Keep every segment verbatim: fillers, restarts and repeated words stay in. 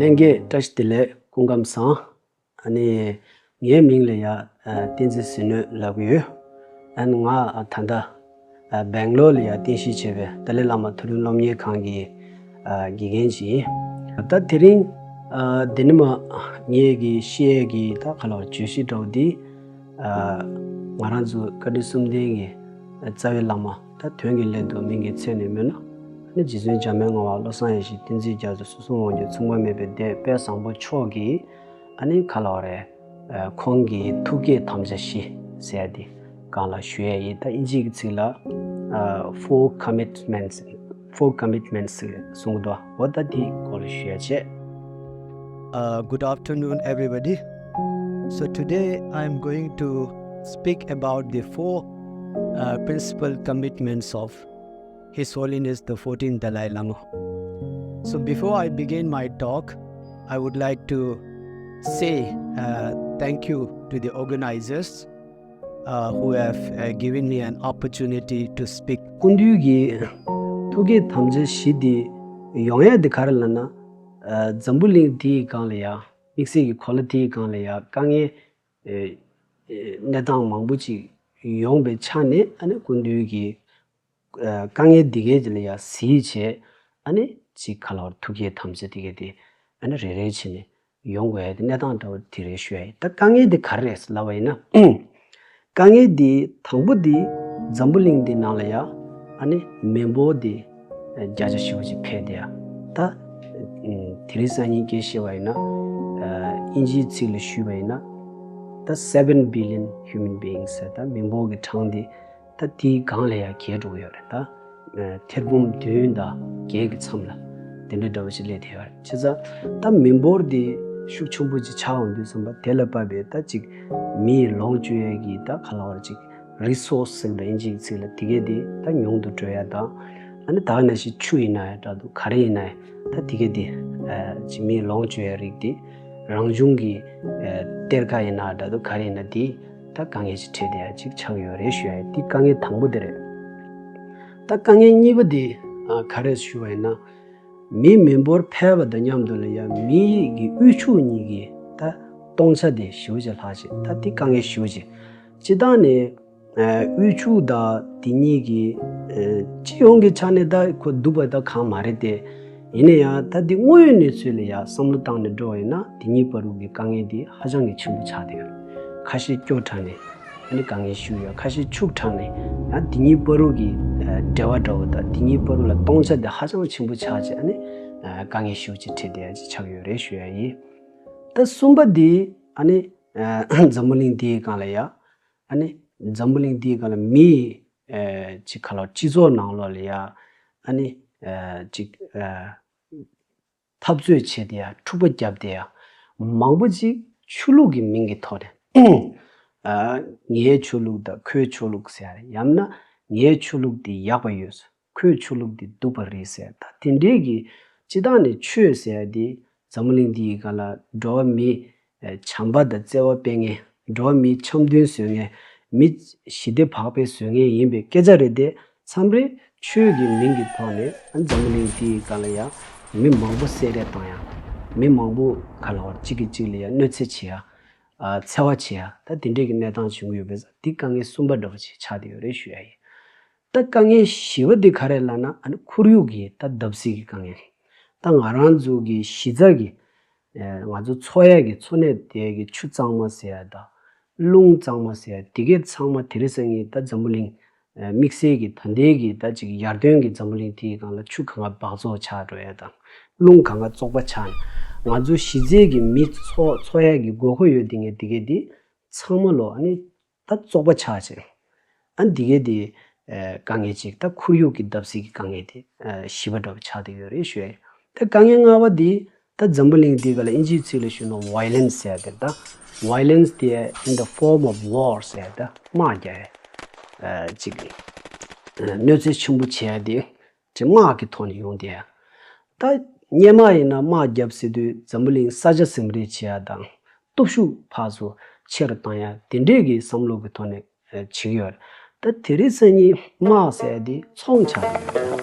ལྷན་རྒྱས་བཀྲ་ཤིས་བདེ་ལེགས། སྐུ་ཁམས་བཟང་། ཨ་ནི་ངའི་མིང་ལ་ཡ་ཨ་བསྟན་འཛིན་ཟིལ་གནོན་ལབ་ཀྱི་ཡོད། ཨ་ནི་ང་ཨ་ད་ལྟ་ཨ་སྦེང་ལོར་ལ་ཡ་རྟེན་གཞི་བྱས་པའི་ཏཱ་ལའི་བླ་མ་མཐོ་རིམ་སློབ་གཉེར་ཁང་གི་ཨ་དགེ་རྒན་ཅིག་ཡིན། ད་དེ་རིང་ཨ་འདི་ནས་མར་ངེད་ཀྱི་བཤད་ཡས་ཀྱི་ད་ག་ལབ་བརྗོད་གཞི་འདྲ་བོ་འདི་ཨ་ང་རང་ཚོ་བཀའ་དྲིན་གསུམ་ལྡན་གྱི་རྩ་བའི་བླ་མ། ད་དོན་གྱི་སླད་དུ་མིང་གི་མཚན་ནས་སྨོས་ན། ཨ་ནི་རྗེ་བཙུན་འཇམ་དཔལ་ངག་དབང་བློ་བཟང་ཡེ་ཤེས་བསྟན་འཛིན་རྒྱ་མཚོ་སོ་སོ་དབང་སྒྱུར་མཚུངས་པ་མེད་པའི་སྡེ་དཔལ་བཟང་པོ་མཆོག་གིས་ཨ་ནི་ག་ལབ་རེད། ཨ་ཁོང་གི་ཐུགས་བསྐྱེད་དམ་བཅའ་བཞི་ཟེར་ཡ་དེ་སྒང་ལ་ཞུ་ཡ་ཡིན། ད་དབྱིན་ཇིའི་ཚིག་ལ་ཨ་four commitments, four commitments གསུང་གི་འདུག་འོ་ད་དེའི་སྐོར་ལ་ཞུ་ཡ་བྱས། Uh, good afternoon, everybody. So today I'm going to speak about the four uh, principal commitments of His Holiness the fourteenth Dalai Lama. So before I begin my talk, I would like to say uh, thank you to the organizers uh, who have uh, given me an opportunity to speak. སྐུ་མདུན་གྱི་ཐུགས་བསྐྱེད་དམ་བཅའ་བཞི་འདི་ཡོང་ཡ་འདི་ག་རེ་ལབ་ན། ཨ་འཛམ་བུ་གླིང་འདིའི་སྒང་ལ་ཡ་དམིགས་བསལ་གྱི་གོ་ལ་འདིའི་སྒང་ལ་ཡ་དཀའ་ངལ་ཨེ་ཨེ་གནས་སྟངས་མང་པོ་ཅིག་ཡོང་པའི་ཆ་ནས། ཨ་ནི་སྐུ་མདུན་གྱི་ཨ་དཀའ་ངལ་འདི་གའི་ལ་ཡ་གཟིགས་བྱས། ཨ་ནི་ཅིག་ག་ལབ་ཐུགས་བསྐྱེད་དམ་བཅའ་འདི་གའི་དེ་ཨ་ནི་རེ་རེ་བྱས་ནས་ཡོང་དགོས་ཡ་དེ་གནས་སྟངས་འདྲ་བོ་དེ་རེད་ཞུ་ཡ་ཡིན། ད་དཀའ་ངལ་འདི་ག་རེ་རེད་ལབ་པ་ཡིན་ན། དཀའ་ངལ་འདི་དང་པོ་འདི་འཛམ་བུ་གླིང་འདི་ནང་ལ་ཡ་ཨ་ནི་མི་འབོར་འདི་བརྒྱ་ཆ་ཞེ་པོ་ཅིག་འཕེལ་བསྡད་ཡ། ད་དེ་རིང་སང་ཉིན་སྐད་བཤད་པ་ཡིན་ན། ཨ་དབྱིན་ཇིའི་ཚིག་ལ་ཞུས་པ་ཡིན་ན། ད་seven billion human beings ཟེར། ད་མི་འབོར་གྱི་གྲངས་འདི་ད་དེའི་སྒང་ལ་ཡ་རྒྱས་འགྲོ་གི་ཡོད་རེད། ད་ཨ་ཐེར་འབུམ་བདུན་དང་བརྒྱད་ཀྱི་མཚམས་ལ་དེ་འདྲ་འདྲ་བོ་ཞིག་སླེབས་བསྡད་ཡོད་རེད། བྱས་ཙང་ད་མི་འབོར་འདི་ཤུགས་ཆེན་པོ་ཅིག་ཆགས་འོང་དུས་ཙམ་པ། དེ་ལ་བབས་པའི་ད་ཅིག་མིའི་ལོངས་སྤྱོད་ཡས་ཀྱི་ད་ག་ལབ་པ་ཅིག་resource ཟེར་བ་དབྱིན་ཇིའི་ཚིག་ལ། དེ་གས་འདི་ད་ཉུང་དུ་འགྲོ་ཡ་དང་། ཨ་ནི་ད་ག་ནང་བཞིན་ཆུ་ཡིན་ན་ཡང་འདྲ་འདུག་ག་རེ་ཡིན་ན་ཡང་ད་དེ་གས་འདི་ཨ་ཅིག་མིའི་ལོངས་སྤྱོད་ཡས་རིགས་འདི། རང་བྱུང་གི་ཨ་གཏེར་ཁ་ཡིན་ན་འདྲ་འདུག་ག་རེ་ཡིན་ན་འདི་ད་དཀའ་ངལ་ཅིག་འཕྲད་བསྡད་ཡ་ཅིག་ཆགས་ཡོད་རེད་ཞུ་ཡ་ཡིན། འདི་དཀའ་ངལ་དང་པོ་དེ་རེད། ད་དཀའ་ངལ་གཉིས་པ་འདི་ཨ་ག་རེ་ཞུ་བ་ཡིན་ན། མིའི་མི་འབོར་འཕེལ་བ་དང་མཉམ་དུ་ལ་ཡ་མི་ཡི་གི་དབུལ་ཕྱུག་གཉིས་ཀྱི་ད་སྟོང་ཆ་དེ་ཞེ་པོ་ཅིག་ལྷག་ཅིག་ད་འདི་དཀའ་ངལ་ཞེ་པོ་ཅིག་སྤྱིར་བཏང་ནས་ཨ་དབུལ་ཕྱུག་དང་དེ་གཉིས་ཀྱི་ཨ་སྤྱི་ཡོངས་ཀྱི་ཆ་ནས་ད་ཁོ་སྡུག་པ་ད་གང་མ་རེད་དེ། ཡིན་ན་ཡང་ད་འདི་དངོས་ཡོད་གནས་ཚུལ་ལ་ཡ་བསམ་བློ་བཏང་ནས་འགྲོ་བ་ཡིན་ན། དེ་གཉིས་བར་དུ་གི་དཀའ་ངལ་འདི་ཧ་ཅང་གི་ཆེན་པོ་ཆགས་བསྡད་ཡོད། ཁ་ཤས་སྐྱོ་དྲགས་ནས་ཨ་ནི་དཀའ་ངལ་ཞེ་པོ་ཡོད། ཁ་ཤས་ཕྱུག་དྲགས་ནས་ཡང་དེ་གཉིས་བར་དུ་གི་ཨ་འབྲེལ་བ་འདྲ་བོ་དང་དེ་གཉིས་བར་དུ་ལ་སྟོང་ཆ་དེ་ཧ་ཅང་ཆེན་པོ་ཆགས་བྱས། ཨ་ནི་ཨ་དཀའ་ངལ་ཞེ་པོ་ཅིག་འཕྲད་བསྡད་ཡ་ཅིག་ཆགས་ཡོད་རེད་ཞུ་ཡ་ཡིན། ད་གསུམ་པ་འདི་ཨ་ནི་ཨ་འཛམ་བུ་གླིང་འདིའི་སྒང་ལ་ཡ། ཨ་ནི་འཛམ་བུ་གླིང་འདིའི་སྒང་ལ་མིའི་ཨ་ཅིག་ག་ལབ་སྤྱི་ཚོགས་ནང་ལོགས་ལ་ཡ་ཨ་ནི་ཨ་ཅིག་ཨ་འཐབ་རྩོད་བྱས་བསྡད་ཡ། འཁྲུག་པ་བརྒྱབ་བསྡད་ཡ་མང་པོ་ཅིག་ཆོས་ལུགས་ཀྱི་མིང་གི་ཐོག་ནས། ཨ་ངའི་ཆོས་ལུགས་དང་ཁོའི་ཆོས་ལུགས་ཟེར་ཡ་རེད། ཡང་ན་ངའི་ཆོས་ལུགས་འདི་ཡག་པ་ཡོད། ཁོའི་ཆོས་ལུགས་འདི་སྡུག་པ་རེད་ཟེར། ད་དེ་འདྲའི་གི་སྤྱིར་བཏང་ནས་ཆོས་ཟེར་ཡ་འདི་འཛམ་བུ་གླིང་འདིའི་སྒང་ལ་འགྲོ་བ་མི་བྱམས་པ་དང་བརྩེ་བ་སྤེལ་མཁན། འགྲོ་བ་མིའི་འཆམ་མཐུན་བཟོ་མཁན། མི་ཞི་བདེ་བག་ཕེབས་བཟོ་མཁན་ཡིན་པའི་སྐད་ཆ་རེད་དེ། མཚམས་རེ་ཆོས་ཀྱི་མིང་གི་ཐོག་ནས་འཛམ་བུ་གླིང་འདིའི་སྒང་ལ་ཡང་མི་མང་པོ་བསད་རེས་བཏང་ཡ། མི་མང་པོ་ག་ལབ་དགོས་རེད། གཅིག་གིས་གཅིག་ལ་ཡང་གནོད་འཚེ་བྱེད་ཡ། ཨ་འཚེ་བ་བྱེད་ཡ། ད་དེ་འདྲའི་གི་གནས་སྟངས་བྱུང་གི་ཡོད་པས། འདི་དཀའ་ངལ་གསུམ་པ་འདྲ་པོ་ཅིག་ཆགས་བསྡད་ཡོད་རེད་ཞུ་ཡ་ཡིན། ད་དཀའ་ངལ་བཞི་པ་འདི་ག་རེ་ལབ་ན། ཨ་ནི་ཁོར་ཡུག་གི་ད་བརྡབ་གསིག་གི་དཀའ་ངལ། ད་ང་རང་ཚོ་གི་གཞི་རྩ་གི་ཨ་ང་ཚོ་འཚོ་ཡ་གི་འཚོ་གནས་དེ་གི་ཆུ་གཙང་མ་ཟེར་ཡ་དང་རླུང་གཙང་མ་ཟེར་ཡ་དེ་གའི་ཚང་མ་དེ་རིང་སང་ཉིན་ད་འཛམ་བུ་གླིང་ཨ་དམིགས་བསལ་གྱི་ད་ལྟའི་གི་ད་ཅིག་ཡར་ཐོན་གྱི་འཛམ་བུ་གླིང་དེའི་སྒང་ལ་ཆུ་གང་ག་འབག་བཙོག་ཆགས་འགྲོ་ཡ་དང་། རླུང་གང་ག་བཙོག་པ་ཆགས་ནས། ང་ཚོ་གཞི་རྩའི་གི་མི་འཚོ་འཚོ་ཡ་གི་དགོས་མཁོ་ཡོད་དེ་ངས་དེ་གས་དེ་ཚང་མ་ལོ་ཨ་ནི་ད་བཙོག་པ་ཆགས་བྱས། ཨ་ནི་དེ་གས་དེ་ཨ་དཀའ་ངལ་ཅིག་ད་ཁོར་ཡུག་གི་བརྡབ་གསིག་གི་དཀའ་ངལ་དེ་ཨ་བཞི་པ་འདྲ་བོ་ཆགས་བསྡད་ཡོད་རེད་ཞུ་ཡ་ཡིན། ད་དཀའ་ངལ་ལྔ་པ་དེ། ད་འཛམ་བུ་གླིང་འདིའི་སྒང་ལ་དབྱིན་ཇིའི་ཚིག་ལ་ཞུས་ན་violence ཟེར་ཡ་དེ། ད་violence དེ་in the form of war ཟེར་ཡ། ད་དམག་རྒྱག་ཡ། ཨ་ཅིག་གནོད་འཚེ་ཆེན་པོ་བྱེད་ཡ་དེ་དེ་དམག་གི་ཐོག་ནས་ཡོང་བསྡད་ཡ། ད་སྔོན་མ་ཡིན་ན་དམག་བརྒྱབ་ཟེར་དུས་འཛམ་བུ་གླིང་ས་ཆ་ཟིང་རེས་བྱེད་ཡ་དང་། སྟོབས་ཤུགས་ཕར་ཚུར་ཆེ་རུ་བཏང་ཡ་དེ་འདྲས་ཀྱི་བསམ་བློ་གི་ཐོག་ནས་བྱེད་ཀྱི་ཡོད་རེད། ད་དེ་རིང་སང་ཉིན་དམག་ཟེར་ཡ་དེ་ཚོང་ཆགས་ཀྱི་ཡོད་རེད།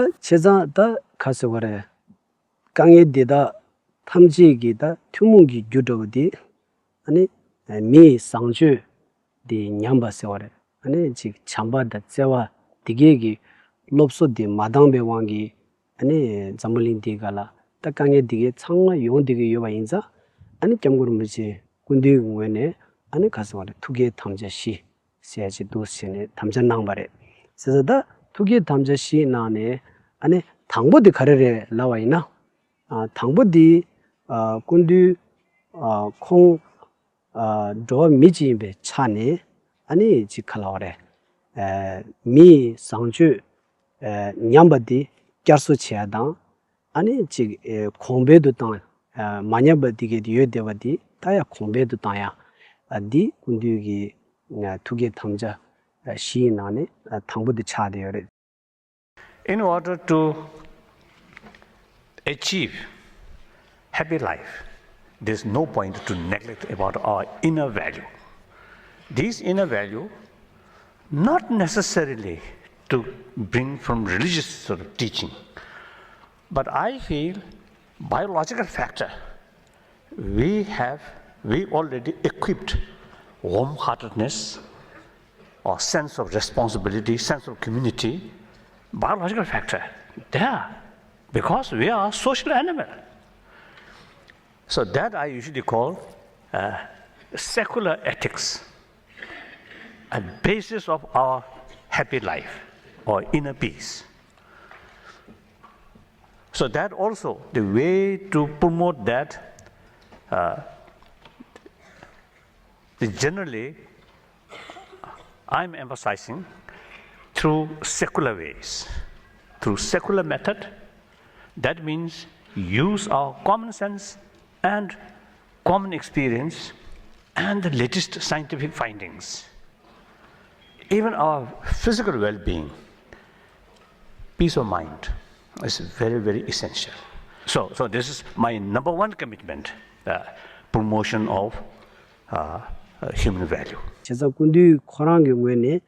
བྱས་ཙང་ད་ག་ཟེར་བ་རེད། དཀའ་ངལ་འདི་དག་ཐམས་ཅད་ཀྱི་ད་ཐུན་མོང་གི་རྒྱུ་འདྲ་བོ་འདི། ཨ་ནི་མིའི་བཟང་སྤྱོད་འདི་ཉམས་པ་ཟེར་བ་རེད། ཨ་ནི་ཅིག་བྱམས་པ་དང་བརྩེ་བ་འདི་གས་ཀྱི་སློབ་གསོ་འདི་མ་འདང་པའི་དབང་གིས། ཨ་ནི་འཛམ་བུ་གླིང་འདིའི་སྒང་ལ་ད་དཀའ་ངལ་འདི་གས་ཚང་མ་ཡོང་བསྡད་ཀྱི་ཡོད་པ་ཡིན་ཙང་། ཨ་ནི་སྐྱབས་མགོན་རིན་པོ་ཆེ་སྐུ་མདུན་གྱི་ངོས་ནས་ཨ་ནི་ག་ཟེར་བ་རེད། ཐུགས་བསྐྱེད་དམ་བཅའ་བཞི་ཟེར་ཡ་ཅིག་འདུག་ཟེར་ནས་དམ་བཅའ་གནང་བ་རེད། ཟེར་ཙང་ད་ཐུགས་བསྐྱེད་དམ་བཅའ་བཞིའི་ནང་ནས་ཨ་ནི་དང་པོ་དེ་ག་རེ་རེད་ལབ་པ་ཡིན་ན། ཨ། དང་པོ་དེ། ཨ། སྐུ་མདུན། ཨ། ཁོང་། ཨ། འགྲོ་བ་མི་གཅིག་ཡིན་པའི་ཆ་ནས་ཨ་ནི་ཅིག་ག་ལབ་དགོས་རེད། ཨ། མིའི་བཟང་སྤྱོད། ཨ། ཉམས་པ་དེ་བསྐྱར་གསོ་བྱེད་ཡ་དང་། ཨ་ནི་ཅིག་ཨེ། གོང་འཕེལ་དུ་བཏང་། ཨ། མ་ཉམས་པ་དེ་གས་དེ་ཡོད་བསྡད་པ་དེ་ད་ཡང་གོང་འཕེལ་དུ་བཏང་ཡ། ཨ། འདི་སྐུ་མདུན་གྱི། ཨ། ཐུགས་བསྐྱེད་དམ་བཅའ། ཨ། བཞིའི་ནང་ནས། ཨ། དང་པོ་དེ་ཆགས་བསྡད་ཡོད་རེད། In order to achieve happy life, there's no point to neglect about our inner value. These inner value, not necessarily to bring from religious sort of teaching, but I feel biological factor, we have, we already equipped warm-heartedness or sense of responsibility, sense of community, biological factor there, because we are a social animal. So that I usually call uh, secular ethics, a basis of our happy life or inner peace. So that also the way to promote that, uh, the generally I'm emphasizing through secular ways, through secular method. That means use our common sense and common experience and the latest scientific findings. Even our physical well-being, peace of mind is very, very essential. So, so this is my number one commitment, uh, promotion of uh, human value. བྱས་ཙང་སྐུ་མདུན་ཁོ་རང་གི་ངོས་ནས་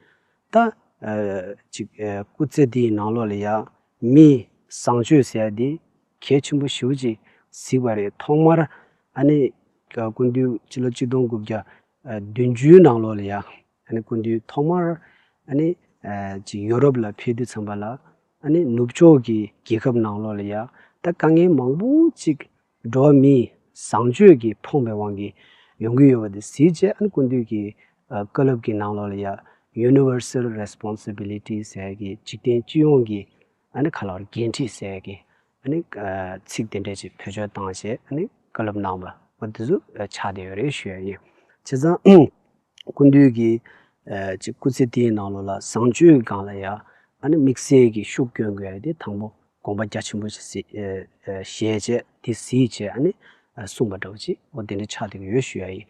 ད། ཨ། ཅིག་ཨ། སྐུ་ཚེ་འདིའི་ནང་ལོགས་ལ་ཡང་མིའི་བཟང་སྤྱོད་ཟེར་ཡ་འདི་གལ་ཆེན་པོ་ཞེ་པོ་ཅིག་གཟིགས་པ་རེད། ཐོག་མར་ཨ་ནི་སྐུ་མདུན་ཕྱི་ལོ་ཆིག་སྟོང་དགུ་བརྒྱ་བདུན་ཅུའི་ནང་ལོགས་ལ་ཡང་ཨ་ནི་སྐུ་མདུན་ཐོག་མར་ཨ་ནི་ཨ། ཅིག་ཡོ་རོབ་ལ་ཕེབས་དུས་ཙམ་པ་ལ་ཨ་ནི་ནུབ་ཕྱོགས་ཀྱི་རྒྱལ་ཁབ་ནང་ལོགས་ལ་ཡང་ད་དཀའ་ངལ་མང་པོ་ཅིག་འགྲོ་བ་མིའི་བཟང་སྤྱོད་ཀྱིས་ཕོངས་པའི་དབང་གིས་ཡོང་གི་ཡོད་པ་དེ་གཟིགས་བྱས། ཨ་ནི་སྐུ་མདུན་གྱིས་ཨ། བཀའ་སློབ་ཀྱི་ནང་ལོགས་ལ་ཡང་Universal Responsibility ཟེར་གྱི་འཇིག་རྟེན་སྤྱི་ཡོངས་ཀྱི་ཨ་ནི་ག་ལབ་དགོས་རེད། འགན་འཁྲི་ཟེར་གྱི་ཨ་ནི་ཨ། ཚིག་དེ་འདྲ་ཅིག་བེད་སྤྱོད་བཏང་བྱས་ཨ་ནི་བཀའ་སློབ་གནང་བ་འོ་དེ་ཚོ་ཆགས་བསྡད་ཡོད་རེད་ཞུ་ཡ་ཡིན། བྱས་ཙང་སྐུ་མདུན་གྱིས་ཨ། ཅིག་སྐུ་ཚེ་དེའི་ནང་ལོགས་ལ་བཟང་སྤྱོད་སྒང་ལ་ཡང་ཨ་ནི་དམིགས་བསལ་གྱི་ཤུགས་སྐྱོན་དགོས་ཡ་དེ་དང་པོ་དགོངས་པ་རྒྱ་ཆེན་པོ་ཞིག་གཟིགས་ཨ། བཞེས་བྱས་དེ་གཟིགས་བྱས་ཨ་ནི་ཨ། གསུངས་པ་འདྲ་བོ་ཅིག་འོ་དེ་འདྲ་ཆགས་བསྡད་ཀྱི་ཡོད་ཞུ་ཡ་ཡིན།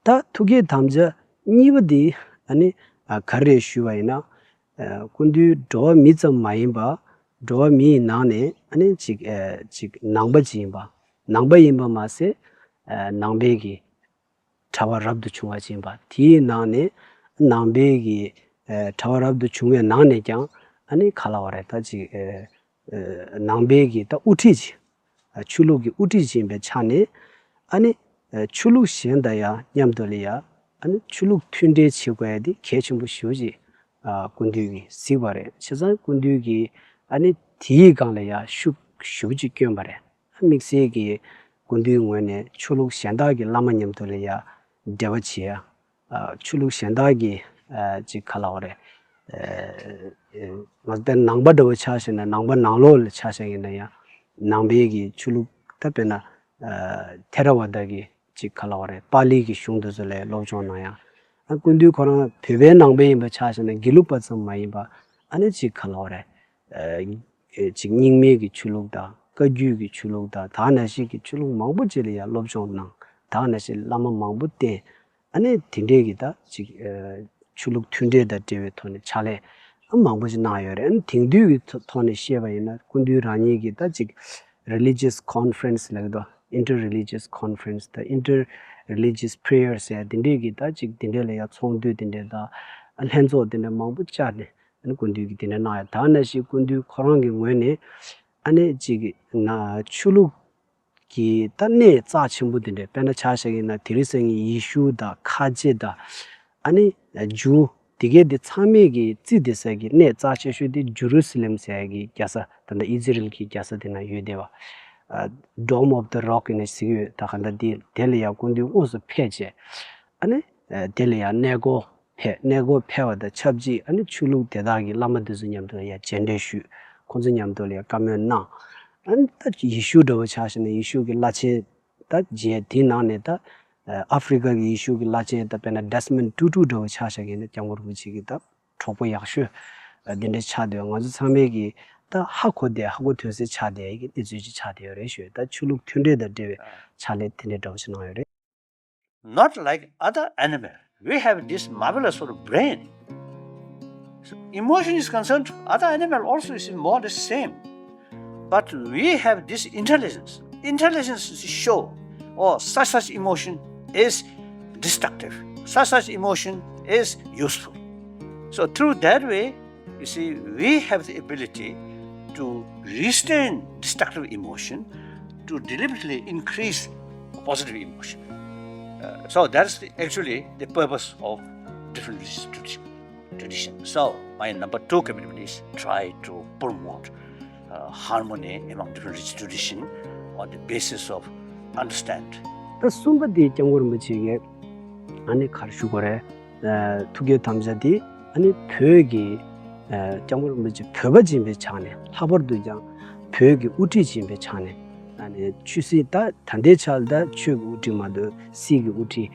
ད་ཐུགས་བསྐྱེད་དམ་བཅའ་གཉིས་པ་དེ་ཨ་ནི་ཨ། ག་རེ་རེད་ཞུས་པ་ཡིན་ན། ཨ། སྐུ་མདུན་འགྲོ་བ་མི་ཙམ་མ་ཡིན་པ་འགྲོ་བ་མིའི་ནང་ནས་ཨ་ནི་ཅིག་ཨ། ཅིག་ནང་པ་ཅིག་ཡིན་པ། ནང་པ་ཡིན་པ་མ་ཟད་ཨ། ནང་པའི་གི་གྲྭ་པ་རབ་ཏུ་བྱུང་བ་ཅིག་ཡིན་པ། དེའི་ནང་ནས་ནང་པའི་གི་ཨ། གྲྭ་པ་རབ་ཏུ་བྱུང་བའི་ནང་ནས་ཀྱང་ཨ་ནི་ག་ལབ་དགོས་རེད། ད་ཅིག་ཨ། ཨ། ནང་པའི་གི་ད་དབུ་ཁྲིད་ཅིག་ཨ། ཆོས་ལུགས་ཀྱི་དབུ་ཁྲིད་ཅིག་ཡིན་པའི་ཆ་ནས་ཨ་ནི་ཨ། ཆོས་ལུགས་གཞན་དང་ཡང་མཉམ་དུ་ལ་ཡང་ཨ་ནི་ཆོས་ལུགས་མཐུན་འབྲེལ་བྱེད་དགོས་ཡ་དེ་གལ་ཆེན་པོ་ཞེ་པོ་ཅིག་ཨ། སྐུ་མདུན་གྱིས་གཟིགས་པ་རེད། བྱས་ཙང་སྐུ་མདུན་གྱིས་ཨ་ནི་དེའི་སྒང་ལ་ཡང་ཤུགས་ཞེ་པོ་ཅིག་བསྐྱོན་པ་རེད། དམིགས་བསལ་གྱིས་སྐུ་མདུན་ངོས་ནས་ཆོས་ལུགས་གཞན་དག་གི་བླ་མ་མཉམ་དུ་ལ་ཡང་འབྲེལ་བ་བྱེད་ཡ། ཨ། ཆོས་ལུགས་གཞན་དག་གི་ཨ། ཅིག་ག་ལབ་དགོས་རེད། ཨ། ང་ཚོ་དཔེར་ན་ནང་པ་འདྲ་བོ་ཆ་བཞག་ན་ནང་པ་ནང་ལོགས་ལ་ཆ་བཞག་ཡིན་ན་ཡང་ནང་པའི་གི་ཆོས་ལུགས་ད་དཔེར་ན་ཨ། ཐེ་ར་ཝ་ད་གི་ཅིག་ག་ལབ་དགོས་རེད། པཱ་ལི་གི་གཞུང་དེ་ཚོ་ལ་སློབ་སྦྱོང་གནང་ཡ། ཨ། སྐུ་མདུན་ཁོ་རང་བོད་པའི་ནང་པ་ཡིན་པ་ཆ་བཞག་ན་དགེ་ལུགས་པ་ཙམ་མ་ཡིན་པ་ཨ་ནི་ཅིག་ག་ལབ་དགོས་རེད། ཨ། ཅིག་རྙིང་མའི་གི་ཆོས་ལུགས་དང་བཀའ་བརྒྱུད་ཀྱི་ཆོས་ལུགས་དང་དེ་ནང་བཞིན་གྱི་ཆོས་ལུགས་མང་པོ་ཅིག་ལ་ཡང་སློབ་སྦྱོང་གནང་། དེ་ནང་བཞིན་བླ་མ་མང་པོ་བསྟེན། ཨ་ནི་དེ་འདྲའི་གི་ད་ཅིག་ཨ། ཆོས་ལུགས་མཐུན་འབྲེལ་དང་འབྲེལ་བའི་ཐོག་ནས་ཕྱག་ལས་ཨ། མང་པོ་ཞིག་གནང་ཡོད་རེད། ཨ་ནི་དེང་དུས་ཀྱི་ཐོག་ནས་བཤད་པ་ཡིན་ན་སྐུ་མདུན་རང་ཉིད་ཀྱིས་ད་ཅིག་religious conference ལབ་ཀྱི་འདུག inter-religious conference དང་inter-religious prayers ཟེར་དེ་འདྲའི་གི་ད་ཅིག་དེ་འདྲའི་ལ་ཡང་ཚོགས་འདུ་དེ་འདྲའི་དང་ཨ། ལྷན་ཚོགས་དེ་འདྲ་མང་པོ་བཅར་ནས། སྐུ་མདུན་གྱིས་དེ་འདྲ་གནང་ཡ། ད་ནང་བཞིན་སྐུ་མདུན་ཁོ་རང་གི་ངོས་ནས་ཨ་ནི་གཅིག་ན་ཆོས་ལུགས་ཀྱི་ད་གནས་རྩ་ཆེན་པོ་དེ་འདྲ། དཔེར་ན་ཆ་བཞག་ཡིན་ན་དེ་རིང་སང་ཉིན་ཡེ་ཤུ་དང་ཁ་ཆེ་དང་ཨ་ནི་ཇུ་དེ་གའི་དེ་ཚང་མས་ཀྱི་རྩིས་དེ་ས་གི་གནས་རྩ་ཆེ་ཤོས་དེ་ཇུ་རུ་སི་ལེམ་ཟེར་ཡ་གི་རྒྱལ་ས། ད་ལྟ་ཨི་ཛི་རལ་གྱི་རྒྱལ་ས་དེ་ན་ཡོད་བསྡད་པ། Dome of the Rock ཡིན་ན་ཟེར་གྱི་ཡོད། ད་ག་ད་དེ་དེ་ལ་ཡ་སྐུ་མདུན་དངོས་སུ་ཕེབས་བྱས་ཨ་ནི་དེ་ལ་ཡ་གནས་སྐོར་ཕེབས། གནས་སྐོར་ཕེབས་པ་དང་ཆབས་ཅིག་ཨ་ནི་ཆོས་ལུགས་དེ་དག་གི་བླ་མ་དེ་ཚོ་མཉམ་དུ་ཡ་མཇལ་འཕྲད་ཞུས། ཁོང་ཚོ་མཉམ་དུ་ལ་ཡ་བཀའ་མོལ་གནང་། ཨ་ནི་ད་ཡེ་ཤུ་འདྲ་བོ་ཆ་བཞག་ན་ཡེ་ཤུ་གི་བླ་ཆེན་ད་མཇལ། དེའི་ནང་ནས་ད་ཨ་ཧྥི་རི་ཀ་གི་ཡེ་ཤུ་གི་བླ་ཆེན་ད་དཔེར་ན་ཌེ་སི་མོན་ཊུ་ཊུ་འདྲ་བོ་ཆ་བཞག་ཡིན་ན་སྐྱབས་མགོན་རིན་པོ་ཆེ་གི་ད་གྲོགས་པོ་ཡག་ཤོས་འདི་འདྲ་ཆགས་བསྡད། ང་ཚོ་ཚང་མས་ཀྱི་ད་ཧ་གོ་བསྡད། ཧ་གོ་ཐོན་སའི་ཆགས་བསྡད་ཀྱི་གནས་ཚུལ་ཅིག་ཆགས་བསྡད་ཡོད་རེད་ཞུ། ད་ཆོས་ལུགས་མཐུན་འབྲེལ་དང་འབྲེལ་བའི་ཕྱག་ལས་དེ་འདྲ་འདྲ་བོ་ཞིག་གནང་ཡོད་རེད། Not like other animal, we have this marvelous sort of brain. So emotion is concerned, other animal also is more the same. But we have this intelligence. Intelligence is show, oh, such such emotion is destructive, such such emotion is useful. So through that way, you see, we have the ability to restrain destructive emotion, to deliberately increase positive emotion. Uh, so that's the, actually the purpose of different religious tradition. So my number two commitment is try to promote uh, harmony among different religious tradition on the basis of understand. ད་གསུམ་པ་དེ་སྐྱབས་མགོན་རིན་པོ་ཆེ་གིས་ཨ་ནི་ག་རེ་ཞུ་དགོས་རེད། ཐུགས་བསྐྱེད་དམ་བཅའ་འདི་ཨ་ནི་བོད་ཀྱི་སྐྱབས་མགོན་རིན་པོ་ཆེ་བོད་པ་ཡིན་པའི་ཆ་ནས། ལྷག་པར་དུ་ཀྱང་བོད་ཀྱི་དབུ་ཁྲིད་ཡིན་པའི་ཆ་ནས། ཨ་ནི་ཆོས་སྲིད་ད་ད་ལྟའི་ཆར་ད་ཆོས་ཀྱི་དབུ་ཁྲིད་མ་གཏོགས་སྲིད་ཀྱི་དབུ་ཁྲིད་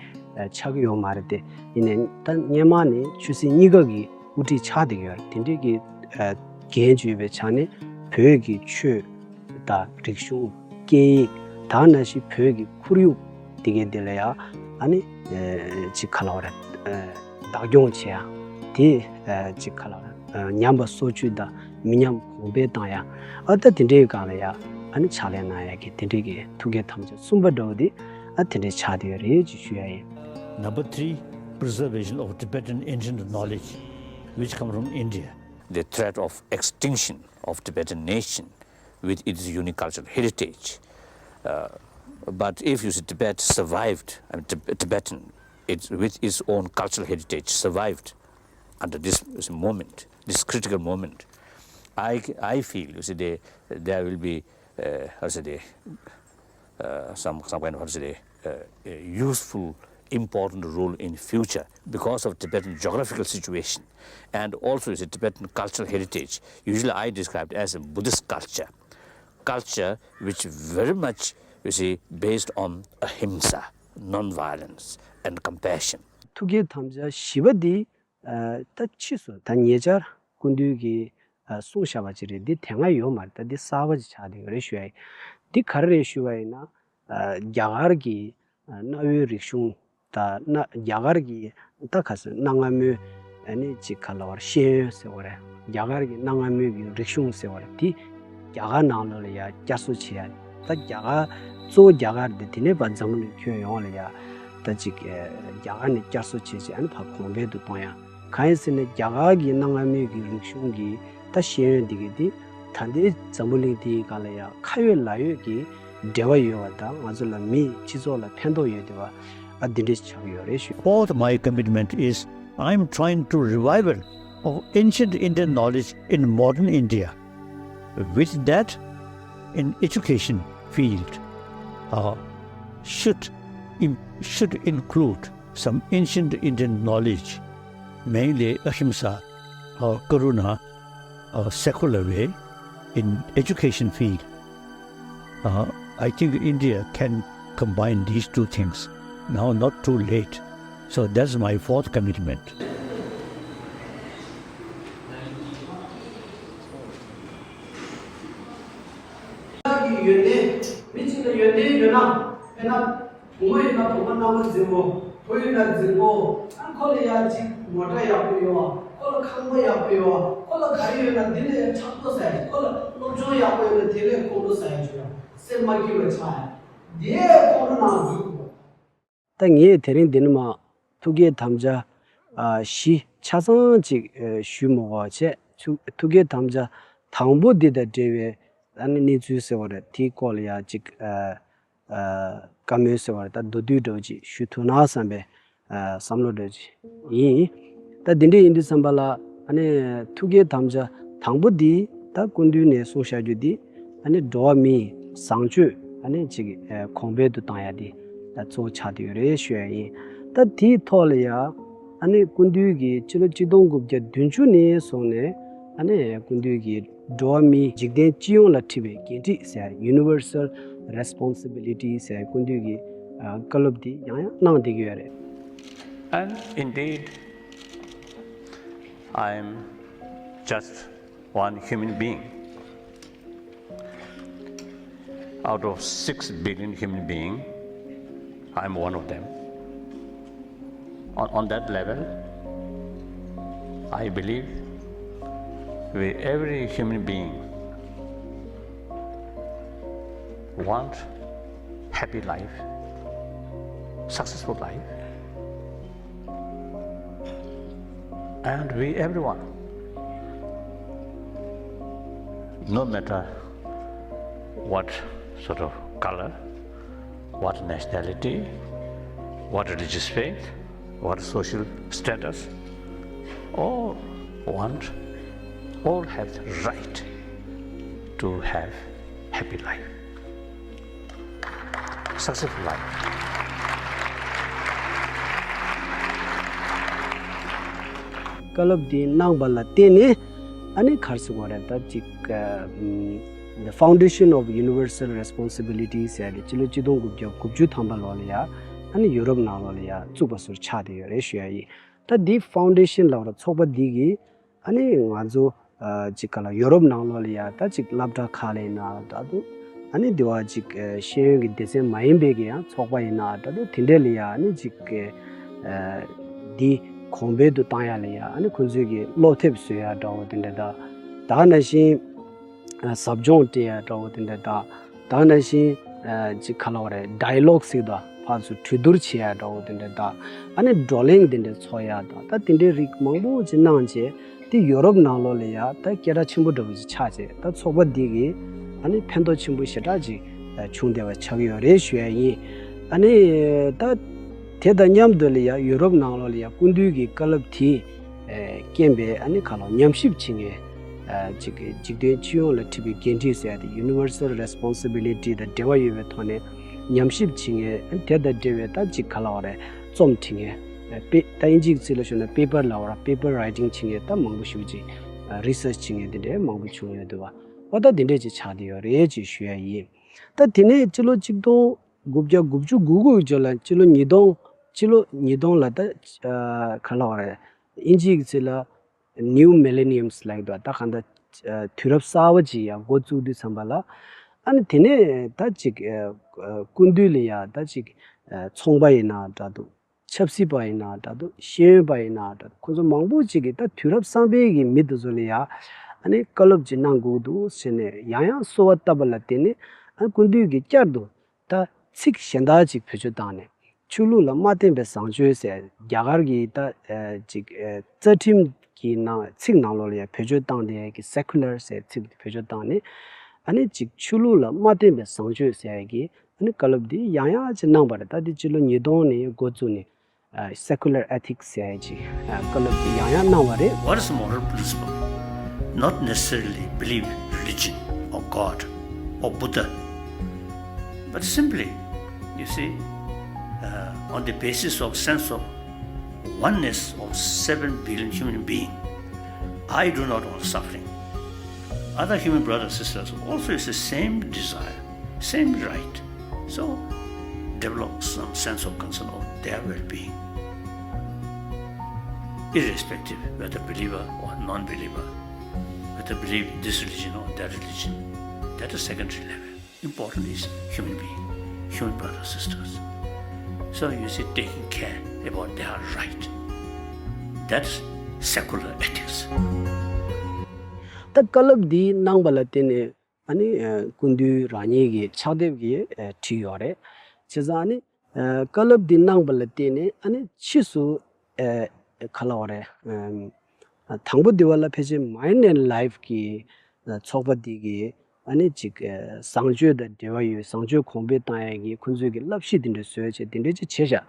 ཆགས་ཀྱི་ཡོད་མ་རེད་དེ། ཡིན་ནའི་ད་སྔོན་མ་ནས་ཆོས་སྲིད་གཉིས་ཀ་གི་དབུ་ཁྲིད་ཆགས་བསྡད་ཀྱི་ཡོད་རེད། དེ་འདྲའི་གི་འགན་ཅིག་ཡོད་པའི་ཆ་ནས་བོད་ཀྱི་ཆོས་དང་རིག་གཞུང་། སྐད་ཡིག་དང་ནང་བཞིན་བོད་ཀྱི་ཁོར་ཡུག་དེ་གའི་དེ་ལ་ཡང་ཨ་ནི་ཅིག་ག་ལབ་རེད། བདག་སྐྱོང་བྱེད་ཡ་དེ་ཅིག་ག་ལབ་རེད། ཉམས་པ་སོར་ཆུད་དང་མི་ཉམས་གོང་འཕེལ་བཏང་ཡ། ཨ་ད་དེ་འདྲའི་སྒང་ལ་ཡང་ཨ་ནི་ཕྱག་ལས་གནང་ཡ་གི་དེ་འདྲའི་གི་ཐུགས་བསྐྱེད་དམ་བཅའ་གསུམ་པ་འདྲ་བོ་དེ་ཨ་དེ་འདྲའི་ཆགས་བསྡད་ཡོད་རེད་ཅེས་ཞུ་ཡ་ཡིན། Number three, preservation of Tibetan ancient knowledge which come from India. The threat of extinction of Tibetan nation with its unique cultural heritage. Uh, but if you see Tibet survived, I mean, Tib- Tibetan, it, with its own cultural heritage survived under this, this moment, this critical moment, I, I feel, you see, they, there will be, uh, how should I say, uh, some, some kind of, how should I say, uh, a useful, important role in future because of Tibetan geographical situation and also is a Tibetan cultural heritage. Usually I describe it as a Buddhist culture, culture which very much, you see, based on ahimsa, non-violence and compassion. ཐུགས་བསྐྱེད་དམ་བཅའ་བཞི་པ་འདི་ཨ་ད་ཕྱིས་སུ་ད་ཉེ་ཆར་སྐུ་མདུན་གྱིས་ཨ་གསུངས་བཞག་པ་ཅིག་རེད། འདི་དེ་སྔ་ཡོད་མ་རེད། ད་འདི་གསར་པ་ཅིག་ཆགས་བསྡད་ཡོད་རེད་ཞུ་ཡ་ཡིན། འདི་ག་རེ་རེད་ཞུ་བ་ཡིན་ན། ཨ་རྒྱ་གར་གྱི་ཨ་གནའ་བོའི་རིག་གཞུང་དང་། གནའ་རྒྱ་གར་གྱི་ད་ག་ཟེར། གནའ་སྔ་མོའི་ཨ་ནི་ཅིག་ག་ལབ་རེད། ཤེས་ཡོན་ཟེར་བ་རེད། རྒྱ་གར་གྱི་གནའ་སྔ་མོའི་གི་རིག་གཞུང་ཟེར་བ་རེད། འདི་རྒྱ་གར་ནང་ལོགས་ལ་ཡ་བསྐྱར་གསོ་བྱེད་ཡ། ད་རྒྱ་གར་གཙོ་བོ་རྒྱ་གར་འདི་དེ་ནས་ཕར་འཛམ་བུ་གླིང་ཁྱོན་ཡོངས་ལ་ཡ་ད་ཅིག་ཨ་རྒྱ་གར་ནས་བསྐྱར་གསོ་བྱས་བྱས་ཨ་ནི་ཕར་གོང་འཕེལ་དུ་གཏོང་ཡ། གང་ཡིན་ཟེར་ན་རྒྱ་གར་གྱི་གནའ་སྔ་མོའི་གི་རིག་གཞུང་གི་ད་ཤེས་ཡོན་འདི་གི་འདི་ད་ལྟའི་འཛམ་བུ་གླིང་འདིའི་སྒང་ལ་ཡ་ཁ་ཡོད་ལག་ཡོད་ཀྱི་འབྲེལ་བ་ཡོད་པ་དང་། ང་ཚོ་ལ་མིའི་སྤྱི་ཚོགས་ལ་ཕན་ཐོགས་ཡོད་བསྡད་པ་ཨ་འདི་འདྲ་ཞིག་ཆགས་ཀྱི་ཡོད་རེད་ཞུ། Fourth, my commitment is I am trying to revival of ancient Indian knowledge in modern India. With that, in education field, uh, should im- should include some ancient Indian knowledge, mainly ahimsa, uh, karuna, uh, secular way in education field. Uh, I think India can combine these two things now, not too late. So that's my fourth commitment. ཡོན་ཏན། མི་གཅིག་ལ་ཡོན་ཏན་ཡོད་ན། དཔེར་ན། བུ་མོ་ཡིན་ན་བུ་མོ་རྣམ་པར་འཛིན་པོ། བུ་ཡིན་ན་རྫིག་པོ། ཨ་ཁོ་ལ་ཡ་གཅིག་མོ་ཊ་ཡག་པོ་ཡོད། ཁོ་ལ་ཁང་པ་ཡག་པོ་ཡོད། ཁོ་ལ་ག་རེ་ཡོད་ན་འདི་ལས་ཕྲག་དོག་ཟ་ཡ། ཁོ་ལ་སློབ་སྦྱོང་ཡག་པོ་ཡོད་ན་དེ་ལས་ཁོང་ཁྲོ་ཟ་ཡ་བྱོས་ཡ། སེམས་མ་སྐྱིད་པ་ཆགས་ཡ། དེ་ཁོང་ཁྲོ་ནང་འཛུལ་དགོས། ད་ངས་དེ་རིང་འདི་ནས་མར་ཐུགས་བསྐྱེད་དམ་བཅའ་ ཨ་བཞི་ཆ་ཚང་ཅིག་ཨ་ཞུ་མི་དགོས་པ་བྱས། ཐུགས་ཐུགས་བསྐྱེད་དམ་བཅའ་དང་པོ་འདི་དང་འབྲེལ་བའི་ཨ་ནི་གནས་ཚུལ་ཟེར་བ་རེད། དེའི་སྐོར་ལ་ཡང་ཅིག་ཨ་ཨ་བཀའ་མོལ་ཟེར་བ་རེད། ད་མདོར་བསྡུས་འདྲ་བོ་ཅིག་ཞུ་ཐུབ་ན་བསམ་པའི་ཨ་བསམ་བློ་འདྲ་བོ་ཅིག་ཡིན། ད་འདི་འདྲ་ཡིན་དུས་ཙམ་པ་ལ་ཨ་ནི་ཐུགས་བསྐྱེད་དམ་བཅའ་དང་པོ་འདི་ད་སྐུ་མདུན་ནས་གསུངས་བཞག་རྒྱུ་འདི་ཨ་ནི་འགྲོ་བ་མིའི་བཟང་སྤྱོད་ཨ་ནི་ཅིག་ཨ་གོང་འཕེལ་དུ་བཏང་ཡ་འདི་ད་གཙོ་བོ་ཆགས་བསྡད་ཡོད་རེད་ཞུ་ཡ་ཡིན། ད་དེའི་ཐོག་ལ་ཡ་ཨ་ནི་སྐུ་མདུན་གྱིས་ཕྱི་ལོ་ཆིག་སྟོང་དགུ་བརྒྱ་བདུན་ཅུ་ནས་བཟུང་ནས་ཨ་ནི་སྐུ་མདུན་གྱིས་འགྲོ་བ་མིའི་འཇིག་རྟེན་སྤྱི་ཡོངས་ལ་འཁྲི་བའི་འགན་འཁྲི་ཟེར། Universal Responsibility ཟེར་སྐུ་མདུན་གྱིས་ཨ་བཀའ་སློབ་འདི་ཡང་ཡང་གནང་བསྡད་ཀྱི་ཡོད་རེད། And indeed, I am just one human being. Out of six billion human beings, I'm one of them. On, on that level, I believe we, every human being, want happy life, successful life. And we, everyone, no matter what sort of color, what nationality, what religious faith, what social status, all want, all have the right to have happy life, successful life. བཀའ་སློབ་འདི་གནང་བ་ལ་བརྟེན་ནས་ཨ་ནི་ག་རེ་ཟེར་དགོས་རེད། ད་ཅིག་ཨ་ཨམ། The Foundation of Universal Responsibility ཟེར་ཡ་དེ་ཕྱི་ལོ་ཆིག་སྟོང་དགུ་བརྒྱ་དགུ་བཅུ་ཐམ་པ་ལོ་ལ་ཡ་ཨ་ནི་ཡུ་རོབ་ནང་ལོགས་ལ་ཡ་བཙུགས་པ་སོར་ཆགས་བསྡད་ཡོད་རེད་ཞུ་ཡ་ཡིན། ད་འདི་ཕའུན་ཌེ་ཤན་ལབ་ར་ཚོགས་པ་འདི་གིས་ཨ་ནི་ང་ཚོ་ཨ་ཅིག་ག་ལ་ཡོ་རོབ་ནང་ལོགས་ལ་ཡ་ད་ཅིག་སློབ་གྲྭ་ཁག་ལ་ཡིན་ན་འདྲ་འདུག་ཨ་ནི་དེ་བ་ཅིག་ཨ་ཤེས་ཡོན་གྱི་སྡེ་ཚན་མ་ཡིན་པའི་གི་ཡང་ཚོགས་པ་ཡིན་ན་འདྲ་འདུག་དེ་འདྲས་ལ་ཡ་ཨ་ནི་ཅིག་ཨ་འདི་གོང་འཕེལ་དུ་བཏང་ཡ་ལ་ཡ་ཨ་ནི་ཁོང་ཚོས་གི་སློབ་དེབ་བཟོ་ཡ་འདྲ་བོ་དེ་འདྲས་དང་། ད་ག་ནང་བཞིན་ཨ་ཟབ་སྦྱོང་སྤྲད་ཡ་འདྲ་བོ་དེ་འདྲས་དང་། ད་ག་ནང་བཞིན་ཨ་ཅིག་ག་ལ་བ་རེད། ཌའི་ལོག་ཟེར་དང་ཕར་ཚུར་གྲོས་བསྡུར་བྱེད་ཡ་འདྲ་བོ་དེ་འདྲས་དང་། ཨ་ནི་བགྲོ་གླེང་དེ་འདྲས་ཚོགས་ཡ་དང་། ད་དེ་འདྲའི་རིགས་མང་པོ་ཅིག་གནང་བྱས། དེ་ཡོ་རོབ་ནང་ལོགས་ལ་ཡ་ད་སྐད་གྲགས་ཆེན་པོ་འདྲ་བོ་ཅིག་ཆགས་བྱས། ད་ཚོགས་པ་འདི་གིས་ཨ་ནི་ཕན་ཐོགས་ཆེན་པོ་ཞེ་དྲག་ཅིག་བྱུང་བསྡད་པ་ཆགས་ཀྱི་ཡོད་རེད་ཞུ་ཡ་ཡིན། ཨ་ནི་ད་དེ་དང་མཉམ་དུ་ལ་ཡ་ཡོ་རོབ་ནང་ལོགས་ལ་ཡ་སྐུ་མདུན་གྱི་བཀའ་སློབ་དེ་ཨེ་རྐྱེན་པས་ཨ་ནི་ག་ལ་ཉམས་ཞིབ་བྱེད་མཁན་ཨ་ཅིག་འཇིག་རྟེན་སྤྱི་ཡོངས་ལ་འཁྲི་བའི་འགན་འཁྲི་ཟེར་ཡ་དེ་Universal Responsibility དང་འབྲེལ་བ་ཡོད་པའི་ཐོག་ནས་ཉམས་ཞིབ་བྱེད་མཁན། ཨ་ནི་དེ་དང་འབྲེལ་བའི་ད་ཅིག་ག་ལ་བ་རེད། རྩོམ་འབྲི་མཁན། ཨ་དཔེ་ད་ཨིན་ཇིའི་ཚིག་ལ་ཞུས་ན་པེ་པར་ལབ་པ་ར། པེ་པར་རའི་ཊིང་བྱེད་མཁན་ད་མང་པོ་ཞེ་པོ་ཅིག་ཨ་རི་སར་ཆི་བྱེད་མཁན་དེ་འདྲའི་མང་པོ་བྱུང་ཡོད་འདུག་བ། འོ་ད་དེ་འདྲས་ཅིག་ཆགས་བསྡད་ཡོད་རེད་ཅེས་ཞུ་ཡ་ཡིན། ད་དེ་ནས་སྤྱི་ལོ་ཆིག་སྟོང་དགུ་བརྒྱ་དགུ་བཅུ་གོ་དགུ་ཡི་རྗེས་ལ་སྤྱི་ལོ་ཉིས་སྟོང་། སྤྱི་ལོ་ཉིས་སྟོང་ལ་ད་ཨ་ག་ལབ་དགོས་རེད། ཨིན་ཇིའི་ཚིག་ལ་New Millenniums ལབ་ཀྱི་འདུག་ད་གང་ལྟར་ཨ་དུས་རབས་གསར་པ་ཅིག་ཡང་འགོ་བཙུགས་དུས་ཙམ་པ་ལ། ཨ་ནི་དེ་ནས་ད་ཅིག་ཨ་ཨ་སྐུ་མདུན་ལ་ཡ་ད་ཅིག་ཨ་ཚོང་པ་ཡིན་ན་འདྲ་འདུག་ཆབ་སྲིད་པ་ཡིན་ན་འདྲ་འདུག་ཤེས་ཡོན་པ་ཡིན་ན་འདྲ་འདུག་ཁོང་ཚོ་མང་པོ་ཅིག་གིས་ད་དུས་རབས་གསར་པའི་གི་མི་དེ་ཚོ་ལ་ཡ་ཨ་ནི་བཀའ་སློབ་ཅིག་གནང་དགོས་འདུག་ཟེར་ནས་ཡང་ཡང་གསོལ་བ་བཏབ་པ་ལ་བརྟེན་ནས། ཨ་སྐུ་མདུན་གྱིས་བསྐྱར་དུ་ད་ཚིག་གཞན་དག་ཅིག་བེད་སྤྱོད་བཏང་ནས། ཆོས་ལུགས་ལ་མ་བརྟེན་པའི་བཟང་སྤྱོད་ཟེར། རྒྱ་གར་གྱི་ད་ཨ་ཅིག་ཨ་རྩ་ཁྲིམས་ཀྱི་ནང་ཚིག་ནང་ལོགས་ལ་ཡ་བེད་སྤྱོད་བཏང་བསྡད་ཀྱི་སེ་ཀུ་ལར་ཟེར་ཚིག་དེ་བེད་སྤྱོད་བཏང་ནས། ཨ་ནི་ཅིག་ཆོས་ལུགས་ལ་མ་བརྟེན་པའི་བཟང་སྤྱོད་ཟེར་ཡ་གི་ཨ་ནི་བཀའ་སློབ་འདི་ཡང་ཡང་ཅིག་གནང་བ་རེད། ད་འདི་སྤྱི་ལོ་ཉིས་སྟོང་ནས་འགོ་བཙུགས་ནས་ཨ་Secular Ethics ཟེར་ཡ་ཅིག་ཨ་བཀའ་སློབ་འདི་ཡང་ཡང་གནང་བ་རེད། What is moral principle? Not necessarily believe religion or God or Buddha, but simply, you see, uh, on the basis of sense of oneness of seven billion human being, I do not want suffering. Other human brothers and sisters also is the same desire, same right. So develop some sense of concern of their well-being, irrespective whether believer or non-believer, whether believe this religion or that religion. That is secondary level. Important is human being, human brothers, sisters. So you see, taking care about their right. That's secular ethics. ད་བཀའ་སློབ་འདི་གནང་བ་ལ་བརྟེན་ནས་ཨ་ནི་ཨ་སྐུ་མདུན་རང་ཉིད་ཀྱི་ཕྱག་དེབ་ཀྱིས་ཨ་བྲིས་ཡོད་རེད། བྱས་ཙང་ཨ་ནི་ཨ་བཀའ་སློབ་འདི་གནང་བ་ལ་བརྟེན་ནས་ཨ་ནི་ཕྱིས་སུ་ཨ་ ག་ལབ་དགོས་རེད། ཨམ། དང་པོ་འདི་བ་ལ་ཕལ་ཆེར་Mind and Life གི་ཚོགས་པ་འདི་གི་ཨ་ནི་ཅིག་བཟང་སྤྱོད་དང་འབྲེལ་བ་ཡོད། བཟང་སྤྱོད་གོང་འཕེལ་བཏང་ཡ་གི་ཁོང་ཚོས་ཀྱི་བསླབ་གཞི་འདི་འདྲ་བཟོས་བྱས་འདི་འདྲ་ཅིག་བྱས་ཤག་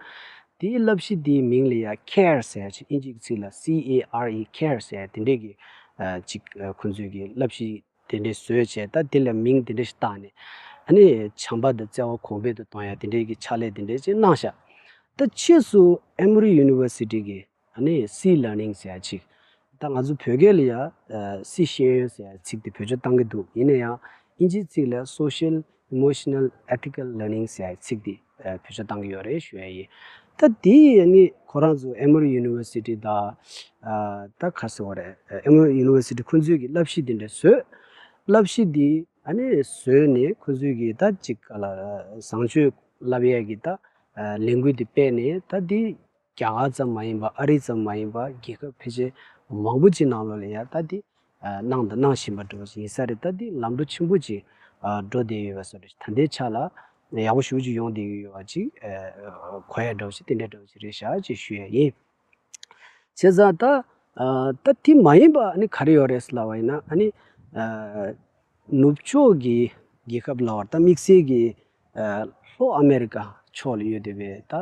དེའི་བསླབ་གཞི་འདིའི་མིང་ལ་ཡ་ཁེར་ཟེར་ཡ་ཅིག་ཨིན་ཇིའི་ཚིག་ལ་C A R E, ཁེར་ཟེར་ཡ་འདི་འདྲས་ཀྱི་ཨ་ཅིག་ཨ་ཁོང་ཚོས་ཀྱི་བསླབ་གཞི་དེ་འདྲས་བཟོས་བྱས། ད་དེ་ལ་མིང་དེ་འདྲས་ཞིག་བཏགས་ནས་ཨ་ནི་བྱམས་པ་དང་བརྩེ་བ་གོང་འཕེལ་དུ་གཏོང་ཡ་དེ་འདྲས་ཀྱི་ཕྱག་ལས་དེ་འདྲས་ཅིག་གནང་ཤག་ད་ཕྱིས་སུ་Emory University གི་ཨ་ནི་C Learning ཟེར་ཡ་ཅིག་ད་ང་ཚོ་བོད་སྐད་ལ་ཡ་ཨ་སི་ཤེས་ཡོན་ཟེར་ཡ་ཚིག་དེ་བེད་སྤྱོད་བཏང་གི་འདུག་ཡིན་ན་ཡང་ཨིན་ཇིའི་ཚིག་ལ་Social Emotional Ethical Learning ཟེར་ཡ་ཚིག་དེ་ཨ་བེད་སྤྱོད་བཏང་གི་ཡོད་རེད་ཞུ་ཡ་ཡིན། ད་དེ་ཡི་ཨ་ནི་ཁོ་རང་ཚོ་Emory University དང་ཨ་ད་ག་ཟེར་བ་རེད། ཨ་Emory University ཁོང་ཚོས་ཀྱི་བསླབ་གཞི་དེ་འདྲ་བཟོས། བསླབ་གཞི་འདི་ཨ་ནི་བཟོས་ནས་ཁོ་ཚོས་ཀྱི་ད་ཅིག་ག་ལ་བཟང་སྤྱོད་བསླབ་ཡས་ཀྱི་ད་ཨ་ལས་འགུལ་འདི་སྤེལ་ནས། ད་འདི་རྒྱ་གར་ཙམ་མ་ཡིན་པ་ཨ་རི་ཙམ་མ་ཡིན་པ་རྒྱལ་ཁབ་ཕལ་ཆེར་མང་པོ་ཅིག་ནང་ལོགས་ལ་ཡ་ད་འདི་ཨ་གནང་དང་གནང་བཞིན་པ་འདྲ་བོ་ཅིག་ཡིན་ས་རེད། ད་འདི་ལམ་འགྲོ་ཆེན་པོ་ཅིག་ཨ་འགྲོ་བསྡད་ཡོད་པ་བཟོ་འདྲ་ཞིག་ད་ལྟའི་ཆ་ལ་ཡག་པོ་ཞེ་པོ་ཅིག་ཡོང་བསྡད་ཀྱི་ཡོད་པ་ཅིག་ཨ་གོ་ཡ་འདྲ་བོ་ཅིག་དེ་འདྲ་འདྲ་བོ་ཅིག་རེད་ཤག་ཅེས་ཞུ་ཡ་ཡིན། བྱས་ཙང་ད་ཨ་ད་དེ་མ་ཡིན་པ་ཨ་ནི་ག་རེ་ཡོད་རེད་ཟེར་ལབ་པ་ཡིན་ན། ཨ་ནི་ཨ་ནུབ་ཕྱོགས་ཀྱི་རྒྱལ་ཁབ་ལབ་པ་ད་དམིགས་བསལ་གྱི་ཨ་ལྷོ་ཨ་མེ་རི་ཀ་ཕྱོགས་ལ་ཡོད་བསྡད་པའི་ད་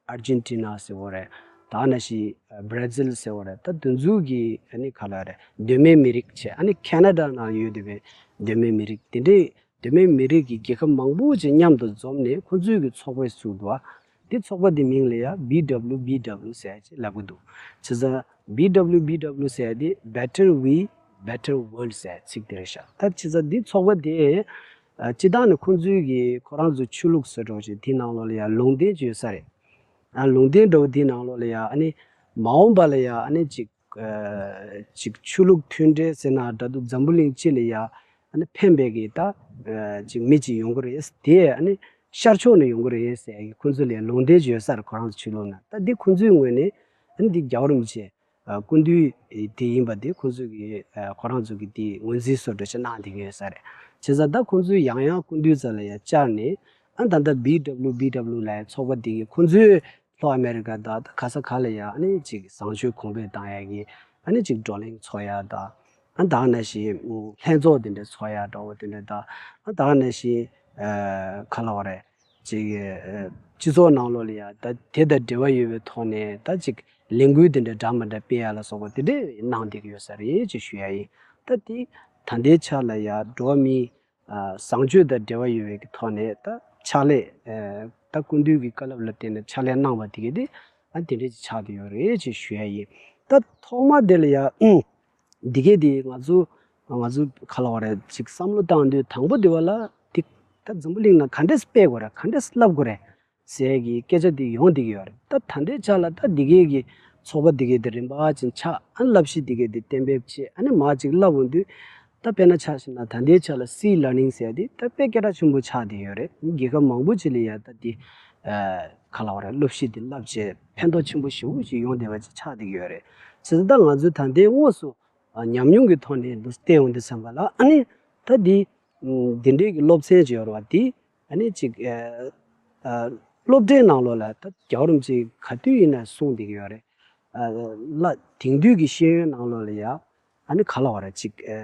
ཨར་ཇེན་ཊི་ན་ཟེར་བ་རེད། ད་ནང་བཞིན་ཨ་བྷ་ར་ཛིལ་ཟེར་བ་རེད། ད་དེ་ཚོ་གི་ཨ་ནི་ག་ལབ་རེད། གདོད་མའི་མི་རིགས་བྱས། ཨ་ནི་ཁེ་ན་ཌ་ནང་ཡོད་བསྡད་པའི་གདོད་མའི་མི་རིགས་དེ་འདྲའི་གདོད་མའི་མི་རིགས་ཀྱི་རྒྱལ་ཁབ་མང་པོ་ཅིག་མཉམ་དུ་འཛོམས་ནས་ཁོ་ཚོས་ཀྱི་ཚོགས་པ་ཞིག་བཙུགས་འདུག་པ། འདི་ཚོགས་པ་འདི་མིང་ལ་ཡ་B W B W ཟེར་ཅིག་ལབ་ཀྱི་འདུག་བྱས་ཙང་B W B W ཟེར་ཡ་འདི་Better We, Better World ཟེར་ཚིག་དེ་རེད་ཤག་ད་བྱས་ཙང་འདི་ཚོགས་པ་དེ་ཨ་སྤྱིར་བཏང་ནས་ཁོ་ཚོའི་གི་ཁོ་རང་ཚོའི་ཆོས་ལུགས་ཟེར་འདྲ་བོ་ཅིག་དེའི་ནང་ལོགས་ལ་ཡ་ལུང་བསྟན་ཅིག་ཡོད་ས་རེད། ཨ་ལུང་བསྟན་འདྲ་བོ་དེའི་ནང་ལོགས་ལ་ཡ་ཨ་ནི་མ་འོངས་པ་ལ་ཡ་ཨ་ནི་ཅིག་ཨ་ཅིག་ཆོས་ལུགས་མཐུན་འབྲེལ་ཟེར་ན་འདྲ་འདུག་འཛམ་བུ་གླིང་སྤྱི་ལ་ཡ་ཨ་ནི་ཕན་པའི་གི་ད་ཨ་ཅིག་མི་ཅིག་ཡོང་གི་རེད། དེ་ཨ་ནི་ཤར་ཕྱོགས་ནས་ཡོང་གི་རེད་ཟེར་གི་ཁོ་ཚོ་ལ་ཡ་ལུང་བསྟན་ཅིག་ཡོད་ས་རེད། ཁོ་རང་ཚོ་ཆོས་ལུགས་ནང་ད་འདི་ཁོ་ཚོའི་ངོས་ནས་ཨ་ནི་འདི་རྒྱལ་བ་རིན་པོ་ཆེ་ཨ་སྐུ་མདུན་དེ་ཡིན་པ་དེ་ཁོ་ཚོ་གི་ཨ་ཁོ་རང་ཚོ་གི་དེ་ངོས་འཛིན་བཟོ་འདྲ་ཅིག་གནང་བསྡད་ཀྱི་ཡོད་ས་རེད། བྱས་ཙང་ད་ཁོ་ཚོས་ཡང་ཡང་སྐུ་མདུན་རྩ་ལ་ཡ་བཅར་ནས་ཨ་ད་ལྟ་B W B W ལབ་ཡ་ཚོགས་པ་དེ་གི་ཁོ་ཚོའི་ལྷོ་ཨ་མེ་རི་ཀ་དང་ད་ག་ས་ག་ལ་ཡ་ཨ་ནི་ཅིག་བཟང་སྤྱོད་གོང་འཕེལ་བཏང་ཡ་གི་ཨ་ནི་ཅིག་བགྲོ་གླེང་ཚོགས་ཡ་དང་། ཨ་ད་ག་ནང་བཞིན་ལྷན་ཚོགས་དེ་འདྲ་ཚོགས་ཡ་འདྲ་བོ་དེ་འདྲ་དང་། ཨ་ད་ག་ནང་བཞིན་ཨ་ག་ལབ་དགོས་རེད། ཅིག་ཨ་སྤྱི་ཚོགས་ནང་ལོགས་ལ་ཡ་ད་དེ་དང་འབྲེལ་བ་ཡོད་པའི་ཐོག་ནས་ད་ཅིག་ལས་འགུལ་དེ་འདྲ་འདྲ་མི་འདྲ་སྤེལ་ཡ་ལ་སོགས་པ་དེ་འདྲ་གནང་བསྡད་ཀྱི་ཡོད་ས་རེད་ཅེས་ཞུ་ཡ་ཡིན། ད་དེ་ད་ལྟའི་ཆ་ལ་ཡ་འགྲོ་བ་མིའི་ཨ་བཟང་སྤྱོད་དང་འབྲེལ་བ་ཡོད་པའི་གི་ཐོག་ནས་ད་ཕྱག་ལས་ཨ་ད་སྐུ་མདུན་གྱི་བཀའ་སློབ་ལ་བརྟེན་ནས་ཕྱག་ལས་གནང་བ་དེ་གི་དེ་ཨ་དེ་འདྲ་ཅིག་ཆགས་བསྡད་ཡོད་རེད་ཅེས་ཞུ་ཡ་ཡིན། ད་ཐོག་མ་དེ་ལ་ཡ་ཨུམ་འདི་གས་དེ་ང་ཚོ་ང་ཚོ་ག་ལབ་དགོས་རེད། ཅིག་བསམ་བློ་བཏང་དུས་དང་པོ་དེ་བ་ལ་དེ་ད་འཛམ་བུ་གླིང་ནང་ག་འདྲས་སྤེལ་དགོས་རེད། ག་འདྲས་བསླབ་དགོས་རེད་ཟེར་གྱི་སྐད་ཆ་དེ་ཡོང་བསྡད་ཀྱི་ཡོད་རེད། ད་ད་ལྟའི་ཆ་ལ་ད་འདི་གས་ཀྱི་ཚོགས་པ་འདི་གས་དེ་རིམ་པ་ཅིག་ཆགས། ཨ་བསླབ་གཞི་འདི་གས་དེ་གཏན་འབེབས་བྱས། ཨ་ནི་མར་ཅིག་བསླབ་འོང་དུས་ད་དཔེར་ན་ཆ་བཞག་ན་ད་ལྟའི་ཆ་ལ་C Learning ཟེར་དེ་ད་དཔེ་སྐད་གྲགས་ཆེན་པོ་ཆགས་བསྡད་ཡོད་རེད། རྒྱལ་ཁབ་མང་པོ་ཅིག་ལ་ཡ་ད་དེ་ཨ་ག་ལབ་དགོས་རེད། སློབ་གཞི་དེ་བསླབ་བྱས་ཕན་ཐོགས་ཆེན་པོ་ཞེ་པོ་ཅིག་ཡོང་བསྡད་པ་ཅིག་ཆགས་བསྡད་ཀྱི་ཡོད་རེད། བྱས་ཙང་ད་ང་ཚོས་ད་ལྟའི་དངོས་སུ་ཨ་ཉམས་མྱོང་གི་ཐོག་ནས་འདུག་བལྟས་ཡོང་དུས་ཙམ་པ་ལ་ཨ་ནི་ད་འདི་འདི་འདྲའི་གི་སློབ་ཚན་ཅིག་ཡོད་རེད་བ། འདི་ཨ་ནི་ཅིག་ཨ་ཨ་སློབ་གྲྭའི་ནང་ལོགས་ལ་ད་རྒྱལ་བ་རིན་པོ་ཆེས་ག་དུས་ཡིན་ན་གསུངས་བསྡད་ཀྱི་ཡོད་རེད། ཨ་ལ་དེང་དུས་ཀྱི་ཤེས་ཡོན་ནང་ལོགས་ལ་ཡ་ཨ་ནི་ག་ལབ་དགོས་རེད། ཅིག་ཨ་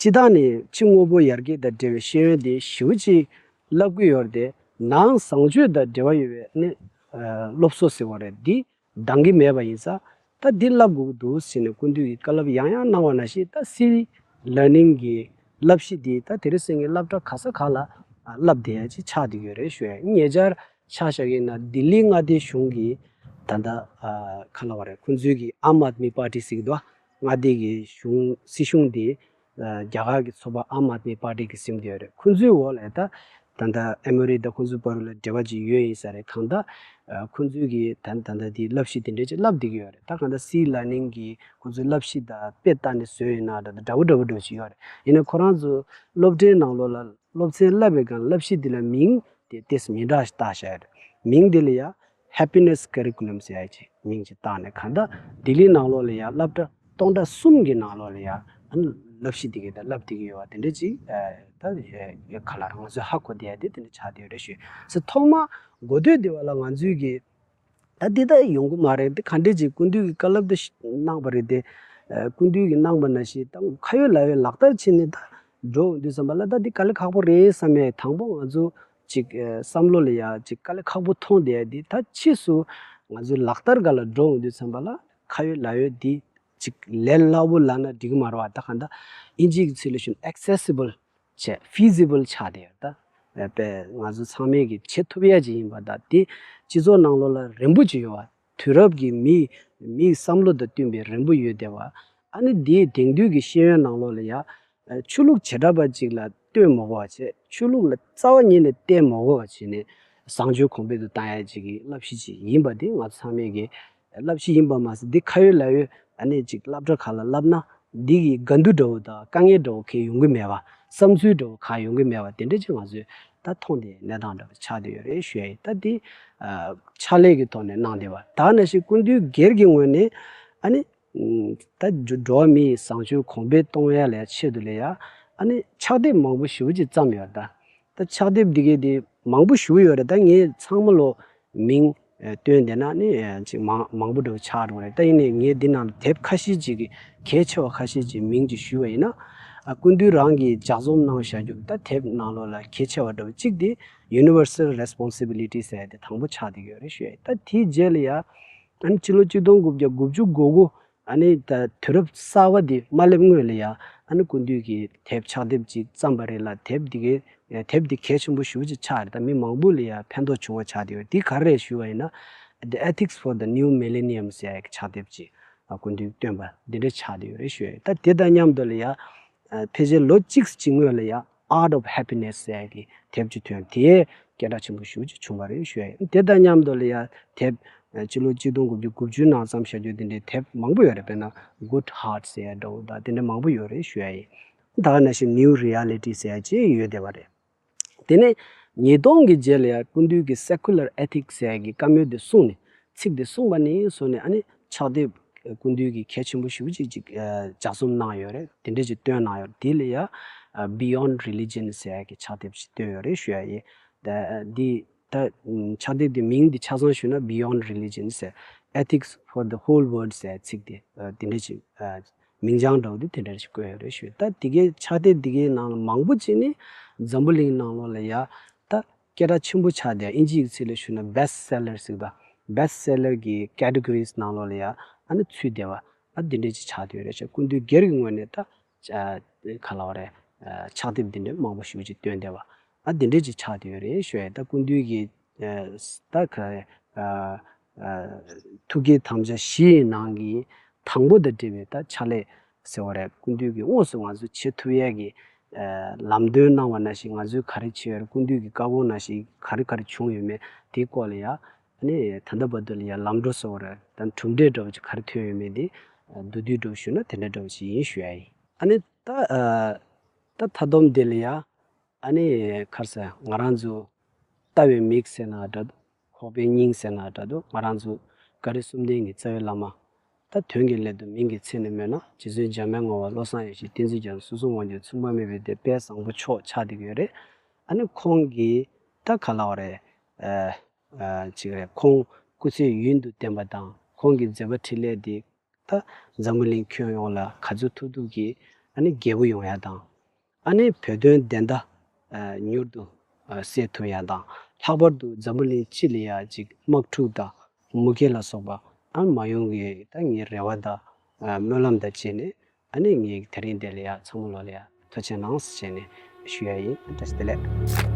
སྤྱིར་བཏང་ནས་ཕྱི་དངོས་པོ་ཡར་རྒྱས་དང་འབྲེལ་བའི་ཤེས་ཡོན་དེ་ཞེ་པོ་ཅིག་བསླབ་ཀྱི་ཡོད་རེད་དེ། ནང་བཟང་སྤྱོད་དང་འབྲེལ་བ་ཡོད་པའི་ཨ་ནི་ཨ་སློབ་གསོ་ཟེར་བ་རེད། འདི་འདང་གི་མེད་པ་ཡིན་ཙང་ད་འདི་བསླབ་དགོས་ཀྱི་འདུག་ཟེར་ནས་སྐུ་མདུན་གྱིས་བཀའ་སློབ་ཡང་ཡང་གནང་བ་ནང་བཞིན་ད་C Learning གི་བསླབ་གཞི་འདི་ད་དེ་རིང་སང་ཉིན་སློབ་གྲྭ་ག་ས་ག་ལ་ཨ་བསླབ་བསྡད་ཡ་ཅིག་ཆགས་བསྡད་ཡོད་རེད་ཞུ་ཡ། ཉེ་ཆར་ཆ་བཞག་ཡིན་ན་ལྡི་ལི་མངའ་སྡེའི་གཞུང་གིས་ད་ལྟ་ཨ་ག་ལབ་དགོས་རེད། ཁོང་ཚོའི་གི་Aam Aadmi Party ཟེར་གྱི་འདུག་མངའ་སྡེ་གི་གཞུང་སྲིད་གཞུང་འདི་ཨ་རྒྱ་གར་གྱི་ཚོགས་པ་Aam Aadmi Party གིས་ཟིན་བསྡད་ཡོད་རེད། ཁོང་ཚོའི་འོག་ལ་ད་ད་ལྟ་ཨེ་མོ་རི་དང་ཁོང་ཚོའི་བར་ལ་འབྲེལ་བ་ཅིག་ཡོད་ཡིན་ས་རེད། གང་ལྟར་ཨ་ཁོང་ཚོའི་གི་ད་ད་ལྟ་དེའི་བསླབ་གཞི་དེ་འདྲ་ཅིག་བསླབ་བསྡད་ཀྱི་ཡོད་རེད། ད་གང་ལྟར་C Learning གི་ཁོང་ཚོའི་བསླབ་གཞི་དང་དཔེ་ལྟ་ནས་བཟོས་ཡོད་ན་འདྲ་འདྲ་པོ་འདྲ་པོ་འདྲ་པོ་ཅིག་ཡོད་རེད། ཡིན་ནའི་ཁོ་རང་ཚོ་སློབ་གྲྭའི་ནང་ལོགས་ལ་སློབ་ཚན་བསླབ་པའི་སྒང་བསླབ་གཞི་འདི་ལ་མིང་དེ་ཏོག་ཙམ་མི་འདྲ་ཞིག་བཏགས་བཞག་ཡོད་རེད། མིང་འདི་ལ་ཡ་Happiness Curriculum ཟེར་ཡ་ཅིག་མིང་ཅིག་བཏགས་ནས། གང་ལྟར་ལྡི་ལི་ནང་ལོགས་ལ་ཡ་སློབ་གྲྭ་སྟོང་ཕྲག་གསུམ་གྱི་ནང་ལོགས་ལ་ཡ་ཨ་ནི་བསླབ་གཞི་འདི་གའི་ད་བསླབ་བསྡད་ཀྱི་ཡོད་པ་དེ་འདྲ་ཅིག་ཨ་ད་ཡ་ག་ལ་ང་ཚོས་ཧ་གོ་བསྡད་ཡ་དེ་དེ་འདྲ་ཆགས་བསྡད་ཡོད་རེད་ཞུ། ཟེར་ཐོག་མ་འགོ་སྟོད་འདི་བ་ལ་ང་ཚོའི་གི་ ད་འདི་ད་ཡོང་གི་མ་རེད། འདི་ག་འདྲས་ཅིག་སྐུ་མདུན་གྱིས་བཀའ་སློབ་དེ་གནང་བ་རེད་དེ། སྐུ་མདུན་གྱིས་གནང་བ་ནང་བཞིན་ད་ཁ་ཡོད་ལག་ཡོད་ལག་བསྟར་བྱས་ནས་ད་འགྲོ་འོང་དུས་ཙམ་པ་ལ་ད་འདི་དཀའ་ལས་ཁག་པོ་རེད་བསམ་ཡས། དང་པོ་ང་ཚོ་ཅིག་བསམ་བློ་ལ་ཡ་ཅིག་དཀའ་ལས་ཁག་པོ་མཐོང་བསྡད་ཡ་འདི། ད་ཕྱིས་སུ་ང་ཚོའི་ལག་བསྟར་སྒང་ལ་འགྲོ་འོང་དུས་ཙམ་པ་ལ་ཁ་ཡོད་ལག་ཡོད་འདི་ཅིག་ལས་སླ་པོ་ལབ་ན་འགྲིག་གི་མ་རེད་བ། ད་གང་ལྟར་ཨིན་ཇིའི་ཚིག་ལ་ཞུ་ན་accessible བྱས། feasible ཆགས་བསྡད་ཡོད། ད་དཔེ་ང་ཚོ་ཚང་མས་ཀྱི་བྱེད་ཐུབ་ཡ་ཅིག་ཡིན་པ། ད་དེ་སྤྱི་ཚོགས་ནང་ལོགས་ལ་རན་པོ་ཅིག་ཡོད་བ། དུས་རབས་ཀྱི་མི་མིའི་བསམ་བློ་དང་བསྟུན་པའི་རན་པོ་ཡོད་བསྡད་བ། ཨ་ནི་དེའི་དེང་དུས་ཀྱི་ཤེས་ཡོན་ནང་ལོགས་ལ་ཡ་ཆོས་ལུགས་བྱེ་བྲག་པ་ཅིག་ལ་ལྟོས་མ་དགོས་པ་བྱས། ཆོས་ལུགས་ལ་རྩ་བ་ཉིད་ནས་བལྟས་མ་དགོས་པ་བྱས་ནས་བཟང་སྤྱོད་གོང་འཕེལ་དུ་བཏང་ཡ་ཅིག་གི་བསླབ་གཞི་ཅིག་ཡིན་པ་དེ་ང་ཚོ་ཚང་མས་ཀྱི་བསླབ་གཞི་ཡིན་པ་མ་ཟད། འདི་ཁ་ཡོད་ལག་ཡོད་ཨ་ནི་ཅིག་སློབ་གྲྭ་ཁག་ལ་བསླབ་ན་འདི་གི་འགལ་འདུ་འདྲ་བོ་དང་དཀའ་ངལ་འདྲ་བོ་གང་ཡང་ཡོང་གི་མེད་པ། བསམ་ཚུལ་འདྲ་བོ་གང་ཡང་ཡོང་གི་མེད་པ། དེ་འདྲ་ཅིག་ང་ཚོས་ད་མཐོང་བསྡད་གནས་སྟངས་འདྲ་བོ་ཆགས་བསྡད་ཡོད་རེད་ཞུ་ཡ་ཡིན། ད་འདི་ཕྱག་ལས་ཀྱི་ཐོག་ནས་གནང་བསྡད་པ། ད་ནང་བཞིན་སྐུ་མདུན་སྒེར་གྱི་ངོས་ནས་ཨ་ནི་ད་འགྲོ་བ་མིའི་བཟང་སྤྱོད་གོང་འཕེལ་གཏོང་ཡ་ལ་ཆེད་དུ་ལ་ཡ་ཨ་ནི་ཕྱག་དེབ་མང་པོ་ཞེ་པོ་ཅིག་བརྩམས་ཡོད། ད་ད་ཕྱག་དེབ་འདི་གའི་དེ་མང་པོ་ཞེ་པོ་ཡོད་རེད། ད་ངས་ཚང་མ་ལོ་མིང་ཨ་བཏོན་བསྡད་ན་ནི་ཨ་ཅིག་མང་མང་པོ་འདྲ་བོ་ཆགས་འགྲོ་རེད། ད་ཡིན་ནའི་ངས་འདི་ནང་ལ་དེབ་ཁ་ཤས་ཅིག་གི་གལ་ཆེ་བ་ཁ་ཤས་ཅིག་མིང་ཅིག་ཞུས་པ་ཡིན་ན། ཨ་སྐུ་མདུན་རང་གིས་ལྗགས་རྩོམ་གནང་བཞག་རྒྱུ་ད་དེབ་ནང་ལོགས་ལ་གལ་ཆེ་བ་འདྲ་བོ་གཅིག་དེ་Universal Responsibility ཟེར་ཡ་དེ་དང་པོ་ཆགས་བསྡད་ཡོད་རེད་ཞུ་ཡ་ཡིན། ད་དེའི་རྗེས་ལ་ཡ་ཨ་ནི་ཕྱི་ལོ་གཅིག་སྟོང་དགུ་བརྒྱ་དགུ་བཅུ་གོ་དགུ་ཨ་ནི་ད་དུས་རབས་གསར་པ་འདི་མ་སླེབས་སྔོན་ལ་ཡ་ཨ་ནི་སྐུ་མདུན་གྱིས་དེབ་ཕྱག་དེབ་ཅིག་བརྩམས་པ་རེད་ལ། དེབ་འདི་གའི་དེབ་འདི་གལ་ཆེན་པོ་ཞེ་པོ་ཅིག་ཆགས་རེད། ད་མི་མང་པོ་ལ་ཡ་ཕན་ཐོགས་བྱུང་བ་ཆགས་བསྡད་ཡོད། འདི་ག་རེ་རེད་ཞུས་པ་ཡིན་ན། The Ethics for the New Millennium ཟེར་ཡ་གི་ཕྱག་དེབ་ཅིག་ཨ་སྐུ་མདུན་བཏོན་པ་འདི་འདྲ་ཆགས་བསྡད་ཡོད་རེད་ཞུ་ཡ་ཡིན། ད་དེ་དང་མཉམ་དུ་ལ་ཡ་ཨ་ཕལ་ཆེར་ལོ་གཅིག་ཅིག་སྔོན་ལ་ཡ་Art of Happiness ཟེར་ཡ་གི་དེབ་ཅིག་ཐོན། དེ་སྐད་གྲགས་ཆེན་པོ་ཞེ་པོ་ཅིག་བྱུང་བ་རེད་ཞུ་ཡ་ཡིན། དེ་དང་མཉམ་དུ་ལ་ཡ་དེབ་ཨ་སྤྱི་ལོ་གཅིག་སྟོང་དགུ་བརྒྱ་དགུ་བཅུ་ནང་བརྩམས་བཞག་རྒྱུ་དེ་འདྲའི་དེབ་མང་པོ་ཡོད་རེད། དཔེར་ན་Good Heart ཟེར་ཡ་འདྲ་བོ་དང་དེ་འདྲ་མང་པོ་ཡོད་རེད་ཞུ་ཡ་ཡིན། ད་ག་ནང་བཞིན་New Reality ཟེར་ཡ་ཅིག་ཡོད་བསྡད་པ་རེད། དེ་ནས་ཉིས་སྟོང་གི་རྗེས་ལ་ཡང་སྐུ་མདུན་གྱིས་Secular Ethics ཟེར་ཡ་གི་བཀའ་མོལ་དེ་གསུངས་ནས། ཚིག་དེ་གསུངས་པ་ནས་བཟུང་ནས་ཨ་ནི་ཕྱག་དེབ་སྐུ་མདུན་གྱིས་གལ་ཆེན་པོ་ཞེ་པོ་ཅིག་ཅིག་ཨ་ལྗགས་རྩོམ་གནང་ཡོད་རེད། དེ་འདྲ་ཅིག་བཏོན་གནང་ཡོད་རེད། དེ་ལ་ཡང་ཨ་Beyond Religion ཟེར་ཡ་གི་ཕྱག་དེབ་ཅིག་བཏོན་ཡོད་རེད་ཞུ་ཡ་ཡིན། ད་འདི་ད་ཕྱག་དེབ་དེ་མིང་འདི་ཆ་ཚང་ཞུས་ན་Beyond Religion ཟེར། Ethics for the Whole World ཟེར་ཡ་ཚིག་དེ་ཨ་དེ་འདྲ་ཅིག་ཨ། མིང་བྱང་འདྲ་བོ་དེ་དེ་འདྲ་ཞིག་བཀོད་ཡོད་རེད་ཞུ། ད་དེ་གའི་ཕྱག་དེབ་དེ་གའི་ནང་ལ་མང་པོ་ཅིག་ནི་འཛམ་བུ་གླིང་ནང་ལོགས་ལ་ཡ་ད་སྐད་གྲགས་ཆེན་པོ་ཆགས་བསྡད། ཨིན་ཇིའི་ཚིག་ལ་ཞུ་ན་Best Seller ཟེར་གི་ད། Best Seller གི་categories ནང་ལོགས་ལ་ཡ་ཨ་ནི་ཚུད་བསྡད་པ་ཨ་དེ་འདྲ་ཅིག་ཆགས་བསྡད་ཡོད་རེད་ཞུ། སྐུ་མདུན་སྒེར་གྱི་ངོས་ནས་ད་ཨ་ག་ལབ་དགོས་རེད། ཨ་ཕྱག་དེབ་དེ་འདྲ་མང་པོ་ཞེ་པོ་ཅིག་བཏོན་བསྡད་པ་ཨ་དེ་འདྲ་ཅིག་ཆགས་བསྡད་ཡོད་རེད་ཞུ། ད་སྐུ་མདུན་གྱི་ཨ་ད་ག་རེ་ཨ་ཨ་ཐུགས་བསྐྱེད་དམ་བཅའ་བཞིའི་ནང་གི་དང་པོ་དང་འབྲེལ་བའི་ད་ཕྱག་ལས་ཟེར་བ་རེད། སྐུ་མདུན་གྱིས་དངོས་སུ་ང་ཚོ་བྱེད་ཐུབ་ཡས་ཀྱི་ཨ་ལམ་སྟོན་གནང་བ་ནང་བཞིན་ང་ཚོས་ག་རེ་བྱས་ཡོད་རེད། སྐུ་མདུན་གྱི་བཀའ་དགོངས་ནང་བཞིན་ག་རེ་ག་རེ་བྱུང་ཡོད་མེད་དེའི་སྐོར་ལ་ཡ་ཨ་ནི་ད་ལྟ་བར་དུ་ལ་ཡ་ལམ་འགྲོ་ཟེར་བ་རེད། ད་གྲུབ་འབྲས་འདྲ་བོ་ཅིག་ག་རེ་ཐོན་ཡོད་མེད་དེ་ཨ་མདོར་བསྡུས་འདྲ་བོ་ཞུས་ན་དེ་འདྲ་འདྲ་བོ་ཅིག་ཡིན་ཞུ་ཡ་ཡིན། ཨ་ནི་ད་ཨ་ད་མཐའ་སྡོམ་དེ་ལ་ཡ། ཨ་ནི་ཁར་ས་ང་རང་ཚོ་ལྟ་བའི་མིག་ཟེར་ན་འདྲ་འདུག་ཁོག་པའི་སྙིང་ཟེར་ན་འདྲ་འདུག་ང་རང་ཚོ་བཀའ་དྲིན་གསུམ་ལྡན་གྱི་རྩ་བའི་བླ་མ། ད་དོན་གྱི་སླད་དུ་མིང་གི་མཚན་ནས་སྨོས་ན་རྗེ་བཙུན་འཇམ་དཔལ་ངག་དབང་བློ་བཟང་ཡེ་ཤེས་བསྟན་འཛིན་རྒྱ་མཚོ་སོ་སོ་དབང་སྒྱུར་མཚུངས་པ་མེད་པའི་དེ་དཔལ་བཟང་པོ་མཆོག་ཆགས་བསྡད་ཀྱི་ཡོད་རེད། ཨ་ནི་ཁོང་གིས་ད་ག་ལབ་དགོས་རེད། ཨ་ཨ་ཅིག་རེད། ཁོང་སྐུ་ཚེ་ཡུན་དུ་བརྟན་པ་དང་ཁོང་གི་མཛད་པ་འཕྲིན་ལས་དེ་ད་འཛམ་བུ་གླིང་ཁྱོན་ཡོངས་ལ་ག་ཚོད་ཐུབ་ཐུབ་ཀྱིས་ཨ་ནི་རྒྱས་པོ་ཡོང་ཡ་དང་། ཨ་ནི་བོད་དོན་བདེན་མཐའ་ཨ་མྱུར་དུ་ཨ་གསལ་ཐུབ་ཡ་དང་། ལྷག་པར་དུ་འཛམ་བུ་གླིང་སྤྱི་ལ་ཡ་ཅིག་དམག་འཁྲུག་དང་མུ་གེ་ལ་སོགས་པ་ཨ་མ་ཡོང་གི་ད་ངའི་རེ་བ་དང་ཨ་སྨོན་ལམ་དང་བཅས་ནས་ཨ་ནི་ངའི་དེ་རིང་འདི་ལ་ཡ་ཚང་མ་ལོ་ལ་ཡ་ཐུགས་རྗེ་གནང་ཟེར་བྱས་ནས་ཞུ་ཡ་ཡིན། བཀྲ་ཤིས་བདེ་ལེགས།